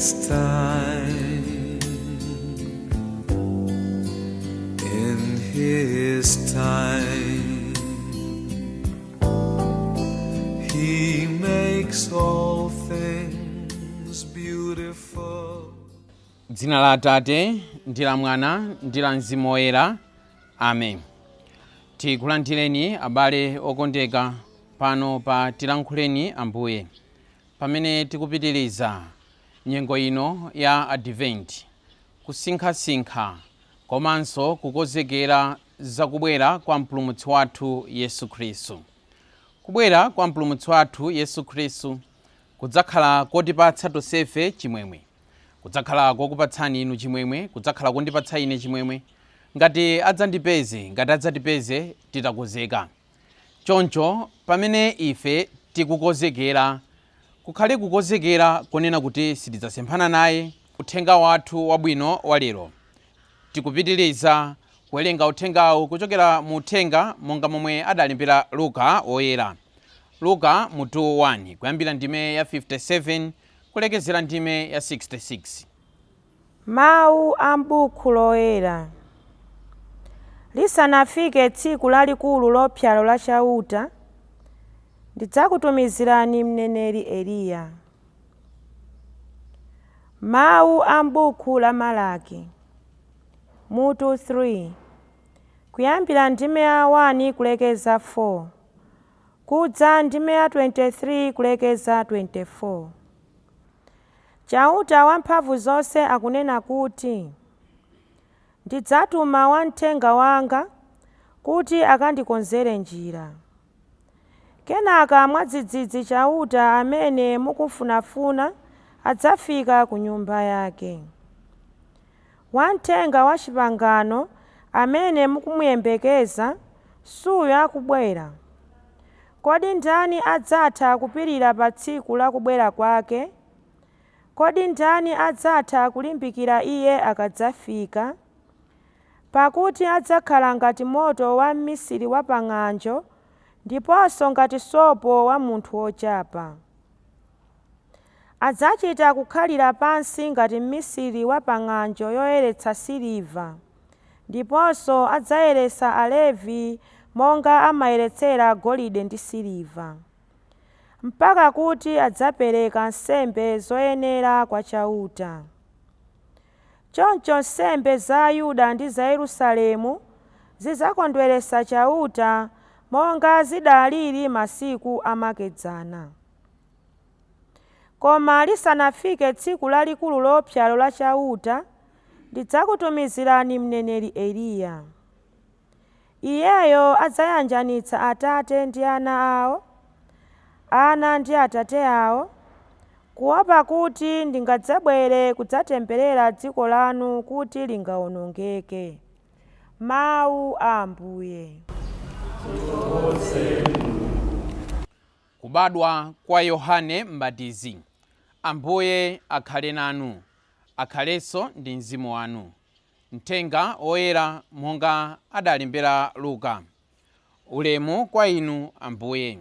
His time, in His time, He makes all things beautiful. Dzina la Atate ndi la Mwana ndi la Mzimu Woyera, amen. Tikulandireni abale okondeka pano pa Tilankhuleni Ambuye, pamene tikupitiriza nyengo ino ya Advent, kusinkhasinkha komanso kukonzekera zakubwera kwa Mpulumutsi wathu Yesu Khristu. Kubwera kwa Mpulumutsi wathu Yesu Khristu kudzakhala kotipatsa tonsefe chimwemwe, kudzakhala kokupatsani inu chimwemwe, kudzakhala kondipatsa ine chimwemwe ngati adzandipeze, ngati adzatipeze titakonzeka. Choncho pamene ife tikukonzekera, kukhale kukonzekera konena kuti sitidzasemphana naye. Uthenga wathu wabwino wa lero, tikupitiriza kuwerenga uthengawu kuchokera mu uthenga monga momwe adalembera Luka woyera, Luka mutu 1, kuyambira ndime ya 57 kulekezera ndime ya 66. Mawu a m'buku loyera. Lisanafike tsiku lalikulu loopsalo la Chauta, ndidzakutumizirani mneneri Eliya. Mawu a m'buku la Malaki, mutu 3, kuyambira ndime ya 1 kulekeza 4, kudza ndime ya 23 kulekeza 24. Chauta Wamphamvu zonse akunena kuti, "Ndidzatuma wamthenga wanga kuti akandikonzere njira. Kenaka mwadzidzidzi Chauta amene mukufunafuna adzafika ku nyumba yake. Wamthenga wa chipangano amene mukumuyembekeza suyo akubwera. Kodi ndani adzatha kupirira pa tsiku la kubwera kwake? Kodi ndani adzatha kulimbikira iye akadzafika? Pakuti adzakhala ngati moto wa mmisiri wa pang'anjo ndiponso ngati sopo wa munthu wochapa. Adzachita kukhalira pansi ngati mmisiri wa pang'anjo yoyeretsa siliva, ndiponso adzayeretsa Alevi monga amayeretsera golide ndi siliva, mpaka kuti adzapereka nsembe zoyenera kwa Chauta. Choncho nsembe za Yuda ndi za Yerusalemu zidzakondweretsa Chauta monga zidalili masiku amakedzana. Koma lisanafike tsiku lalikulu loopsalo la Chauta, ndidzakutumizirani mneneri Eliya. Iyeyo adzayanjanitsa atate ndi ana awo, ana ndi atate awo, kuopa kuti ndingadzabwere kudzatemberera dziko lanu kuti lingawonongeke." Mawu a Ambuye. Kubadwa kwa Yohane Mbatizi. Ambuye akhale nanu, akhalenso ndi mzimu wanu. Mthenga woyera monga adalembera Luka. Ulemu kwa inu, Ambuye.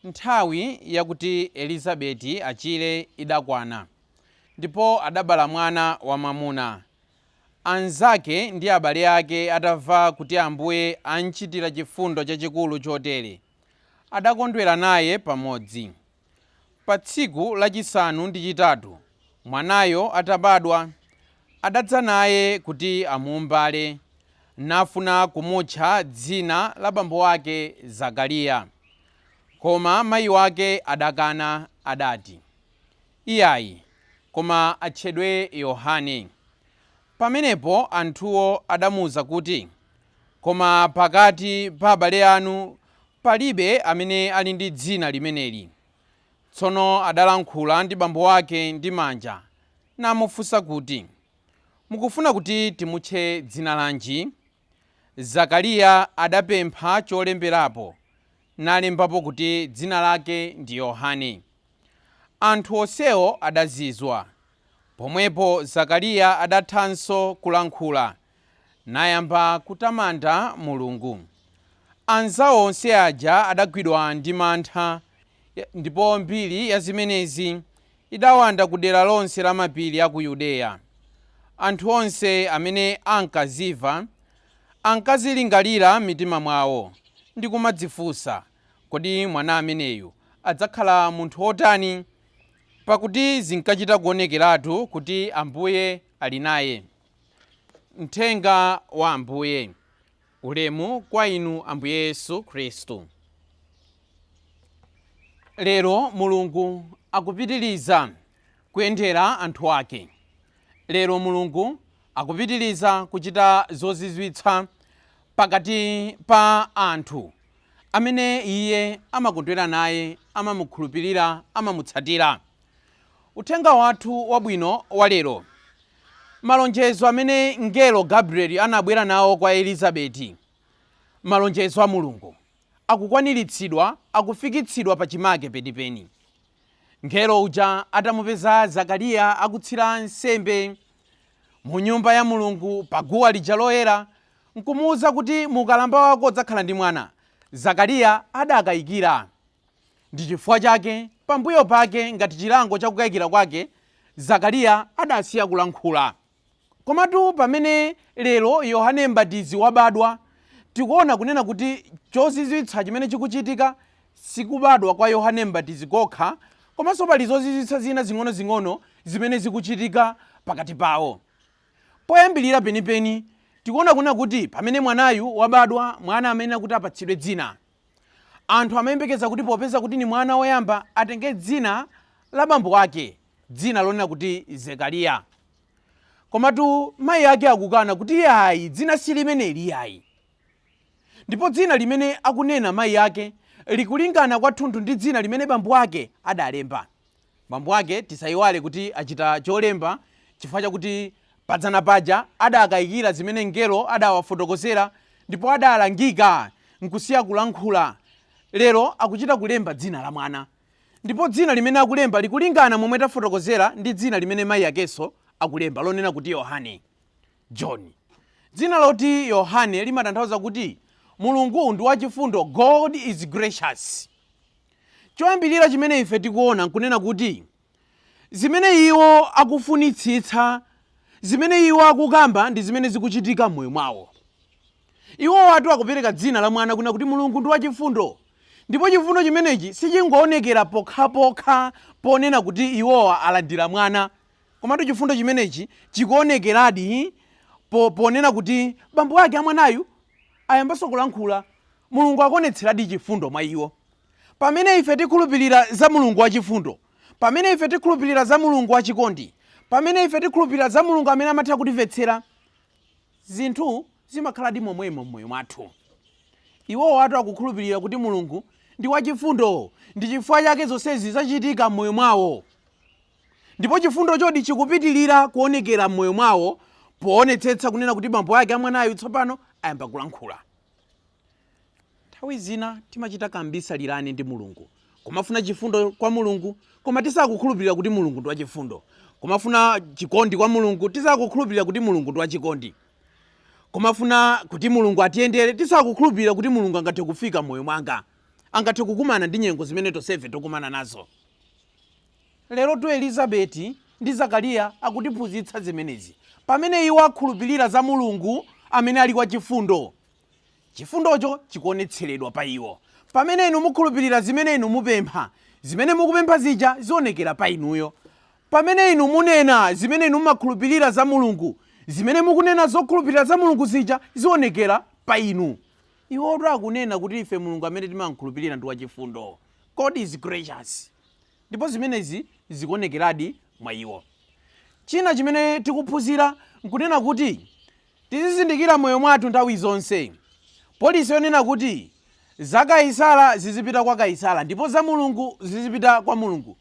Nthawi yakuti Elizabeti achire idakwana, ndipo adabala mwana wamwamuna. Anzake ndi abale ake atamva kuti Ambuye amchitira chifundo chachikulu chotere, adakondwera naye pamodzi. Pa tsiku lachisanu ndi chitatu mwanayo atabadwa, adadza naye kuti amuumbale, nafuna kumutcha dzina la bambo ake Zakariya. Koma mayi wake adakana, adati, "Iyayi, koma atchedwe Yohane." Pamenepo anthuwo adamuwuza kuti, "Koma pakati pa abale anu palibe amene ali ndi dzina limeneli." Tsono adalankhula ndi bambo ake ndi manja, namufunsa kuti, "Mukufuna kuti timutche dzina lanji?" Zakariya adapempha cholemberapo, nalembapo kuti, "Dzina lake ndi Yohane." Anthu onsewo adazizwa. Pomwepo Zakariya adathanso kulankhula, nayamba kutamanda Mulungu. Anzawo onse aja adagwidwa ndi mantha, ndipo mbiri ya zimenezi idawanda ku dera lonse la mapiri a ku Yudeya. Anthu onse amene ankazimva ankazilingalira m'mitima mwawo ndi kumadzifunsa, Kodi mwana ameneyu adzakhala munthu wotani? Pakuti zinkachita kuonekeratu kuti Ambuye ali naye. Mthenga wa Ambuye. Ulemu kwa inu Ambuye Yesu Khristu. Lero Mulungu akupitiriza kuyendera anthu ake. Lero Mulungu akupitiriza kuchita zozizwitsa pakati pa anthu amene iye amakondwera naye, amamukhulupirira, amamutsatira. Uthenga wathu wabwino wa lero, malonjezo amene mngelo Gabrieli anabwera nawo kwa Elizabeti, malonjezo a Mulungu akukwaniritsidwa, akufikitsidwa pachimake penipeni. Mngelo uja atamupeza Zakariya akutsira nsembe mu nyumba ya Mulungu pa guwa lija loyera, nkumuuza kuti mu ukalamba wako udzakhala ndi mwana, Zakariya adakayikira. Ndi chifukwa chake pambuyo pake ngati chilango cha kukayikira kwake, Zakariya adasiya kulankhula. Komatu pamene lero Yohane Mbatizi wabadwa, tikuona kunena kuti chozizwitsa chimene chikuchitika sikubadwa kwa Yohane Mbatizi kokha, komanso pali zozizwitsa zina zing'onozing'ono zimene zikuchitika pakati pawo. Poyambilira penipeni, tikuona kunena kuti pamene mwanayu wabadwa, mwana amayenera kuti apatsidwe dzina. Anthu amayembekeza kuti popeza kuti ni mwana woyamba atenge dzina la bambo ake, dzina lonena kuti Zekariya. Komatu mayi ake akukana kuti yayi, dzina si limeneli yayi. Ndipo dzina limene akunena mayi ake likulingana kwathunthu ndi dzina limene bambo ake adalemba. Bambo ake tisayiwale kuti achita cholemba chifukwa chakuti padzana paja adakayikira zimene mngelo adawafotokozera ndipo adalangika nkusiya kulankhula. Lero akuchita kulemba dzina la mwana. Ndipo dzina limene akulemba likulingana momwe tafotokozera ndi dzina limene mayi akenso akulemba lonena kuti Yohane, John. Dzina loti Yohane limatanthauza kuti Mulungu ndi wachifundo, God is gracious. Choyambirira chimene ife tikuona nkunena kuti zimene iwo akufunitsitsa, zimene iwo akukamba ndi zimene zikuchitika m'moyo mwawo. Iwowatu akupereka dzina la mwana kunena kuti Mulungu ndi wachifundo. Ndipo chifundo chimenechi sichingoonekera pokhapokha ponena kuti iwowa alandira mwana. Komatu chifundo chimenechi chikuonekeradi po, ponena kuti bambo ake a mwanayu ayambanso kulankhula. Mulungu akuonetseradi chifundo mwa iwo. Pamene ife tikhulupirira za Mulungu wachifundo, pamene ife tikhulupirira za Mulungu wachikondi, pamene ife tikhulupirira za Mulungu amene amatha kutimvetsera, zinthu zimakhaladi momwemo m'moyo mwathu. Iwowatu akukhulupirira kuti Mulungu ndi wachifundo, ndi chifukwa chake zonsezi zachitika m'moyo mwawo. Ndipo chifundochodi chikupitirira kuonekera m'moyo mwawo poonetsetsa kunena kuti bambo ake a mwanayu tsopano ayamba kulankhula. Nthawi zina timachita kambisalirane ndi Mulungu, kumafuna chifundo kwa Mulungu koma tisakukhulupirira kuti Mulungu ndi wachifundo, kumafuna chikondi kwa Mulungu tisakukhulupirira kuti Mulungu ndi wachikondi, kumafuna kuti Mulungu atiyendere tisakukhulupirira kuti Mulungu angathe kufika m'moyo mwanga, angathe kukumana ndi nyengo zimene tonsefe tokumana nazo. Lerotu Elizabeti ndi Zakariya akutiphunzitsa zimenezi pamene iwo akhulupirira za Mulungu amene ali wachifundo. Chifundocho chikuonetseredwa pa iwo. Pamene inu mukhulupirira zimene inu mupempha, zimene mukupempha zija zionekera pa inuyo. Pamene inu munena zimene inu mumakhulupirira za Mulungu, zimene mukunena zokhulupirira za Mulungu zija zionekera pa inu. Iwotu akunena kuti ife Mulungu amene timamkhulupirira ndi wachifundo. God is gracious. Ndipo zimenezi zikuonekeradi mwa iwo. China chimene tikuphunzira nkunena kuti Tizizindikira moyo mwathu nthawi zonse policy yonena kuti za Kaisala zizipita kwa Kaisala ndipo za Mulungu zizipita kwa Mulungu.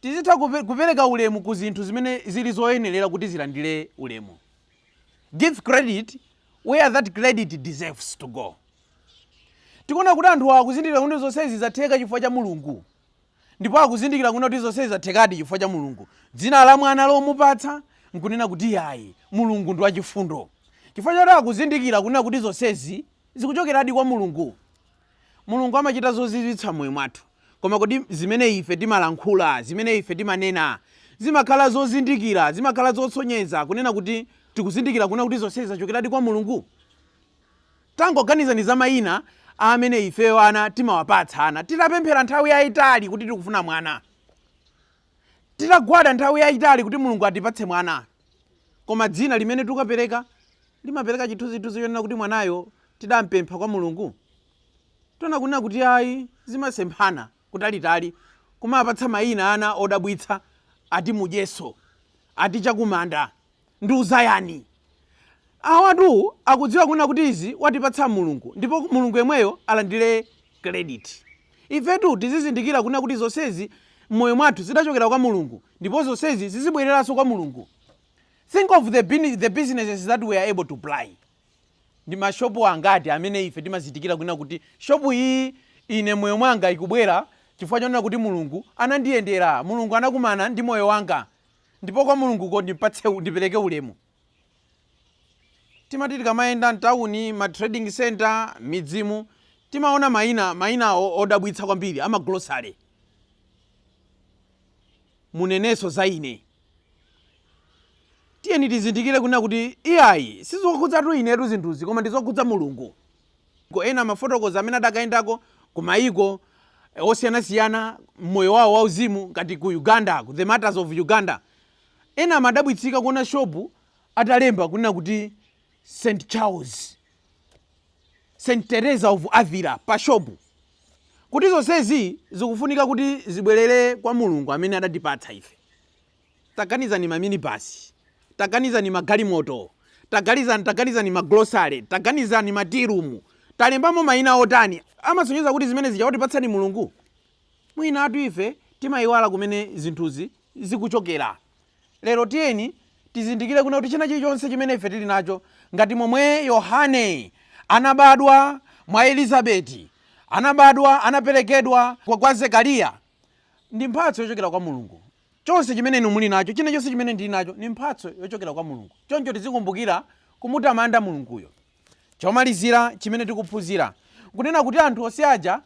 Tizitha kupereka ulemu ku zinthu zimene zili zoyenerera kuti zilandire ulemu. Give credit where that credit deserves to go. Tikuona kuti anthuwa akuzindikira kuti zonsezi zatheka chifukwa cha Mulungu. Ndipo akuzindikira kunena kuti zonsezi zathekadi chifukwa cha Mulungu. Dzina la mwana lomupatsa nkunena kuti iyayi, Mulungu ndi wachifundo. Chifukwa choti akuzindikira kunena kuti zonsezi zikuchokeradi kwa Mulungu. Mulungu amachita zozizwitsa m'moyo mwathu. Koma kodi zimene ife timalankhula, zimene ife timanena, zimakhala zozindikira, zimakhala zosonyeza kunena kuti tikuzindikira kunena kuti zonsezi zachokeradi kwa Mulungu? Tangoganizani za mayina amene ifeyo ana timawapatsa ana titapemphera nthawi yayitali kuti tikufuna mwana, titagwada nthawi yayitali kuti Mulungu atipatse mwana, koma dzina limene tikukapereka limapereka chithunzithunzi chonena kuti mwanayo tidampempha kwa Mulungu? Tiona kunena kuti ayi, zimasemphana kutalitali. Kumapatsa mayina ana odabwitsa, ati Mudyeso, ati Chakumanda ndi Uzayani. Awatu akudziwa kunena kuti izi watipatsa Mulungu, ndipo Mulungu yemweyo alandire credit. Ifetu tizizindikira kunena kuti zonsezi m'moyo mwathu zidachokera kwa Mulungu, ndipo zonsezi zizibwereranso kwa Mulungu. Think of the businesses that we are able to buy. Ndi mashopu angati amene ife timazindikira kunena kuti shopu iyi ine moyo mwanga ikubwera chifukwa chonena kuti Mulungu anandiyendera, Mulungu anakumana ndi moyo wanga, ndipo kwa Mulunguko ndipatse, ndipereke ulemu? Timati tikamayenda mtawuni, ma trading center, midzimu, timaona mayina odabwitsa kwambiri ama grocery. Munenenso za ine. Tiyeni tizindikire kunena kuti iyayi, sizokhudzatu inetu zinthuzi, koma ndizokhudza Mulungu. Ena amafotokoza amene adakayendako ku mayiko osiyanasiyana mmoyo wawo wauzimu, ngati ku Uganda, ku the Martyrs of Uganda. Ena amadabwitsika kuona shopu atalemba kunena kuti St Charles, St Teresa of Avila pa shopu, kuti zonsezi zikufunika kuti zibwerere kwa Mulungu amene adatipatsa ife. Taganizani maminibasi, taganizani magalimoto, taganizani magrosare, taganizani ma tea room, talembamo mayina otani amasonyeza kuti zimene zija watipatsani Mulungu? Mwina atu ife timayiwala kumene zinthuzi zikuchokera. Lero tiyeni tizindikire kuna kuti china chilichonse chimene ife tili nacho, ngati momwe Yohane anabadwa mwa Elizabeti, anabadwa, anaperekedwa kwa Zekariya, ndi mphatso yochokera kwa Mulungu. Chonse chimene inu muli nacho, china chonse chimene ndili nacho, ni mphatso yochokera kwa Mulungu. Choncho tizikumbukira kumutamanda Mulunguyo. Chomalizira chimene tikuphunzira, kunena kuti anthu onse aja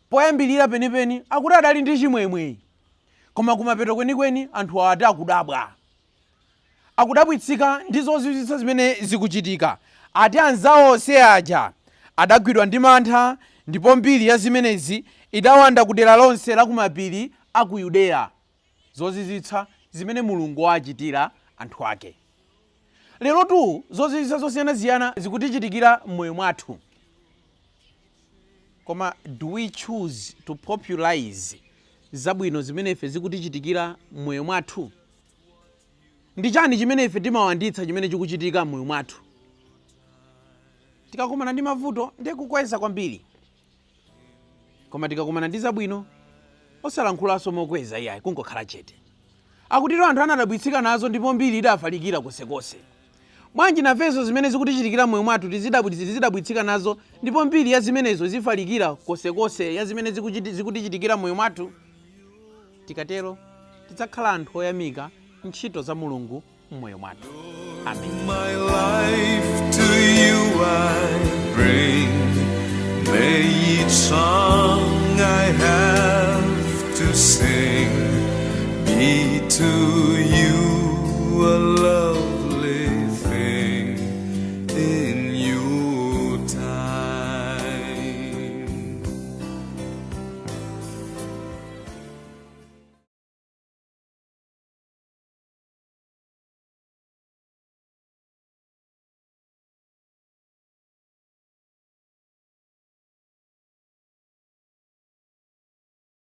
poyambirira penipeni akuti adali ndi chimwemwe, koma kumapeto kwenikweni anthu awa ati akudabwa, akudabwitsika ndi zozizwitsa zimene zikuchitika. Ati anzawo onse aja adagwidwa ndi mantha, ndipo mbiri ya zimenezi idawanda ku dera lonse la kumapiri a ku Yudeya, zozizwitsa zimene Mulungu wachitira anthu ake. Lerotu zozizwitsa zosiyanasiyana zikutichitikira m'moyo mwathu, koma do we choose to popularize zabwino zimene ife zikutichitikira m'moyo mwathu? Ndi chani chimene ife timawanditsa chimene chikuchitika m'moyo mwathu? Tikakumana ndi mavuto ndiye kukweza kwambiri, koma tikakumana ndi zabwino osalankhulanso mokweza iyayi, kungokhala chete. Akutero anthu anadabwitsika nazo, ndipo mbiri idafalikira konsekonse. Bwanji nafenso zimene zikutichitikira m'moyo mwathu tizidabwitsika nazo, ndipo mbiri ya zimenezo zifalikira konsekonse, ya zimene zikutichitikira m'moyo mwathu? Tikatero tidzakhala anthu oyamika ntchito za Mulungu m'moyo mwathu. Amen. My life to you I bring.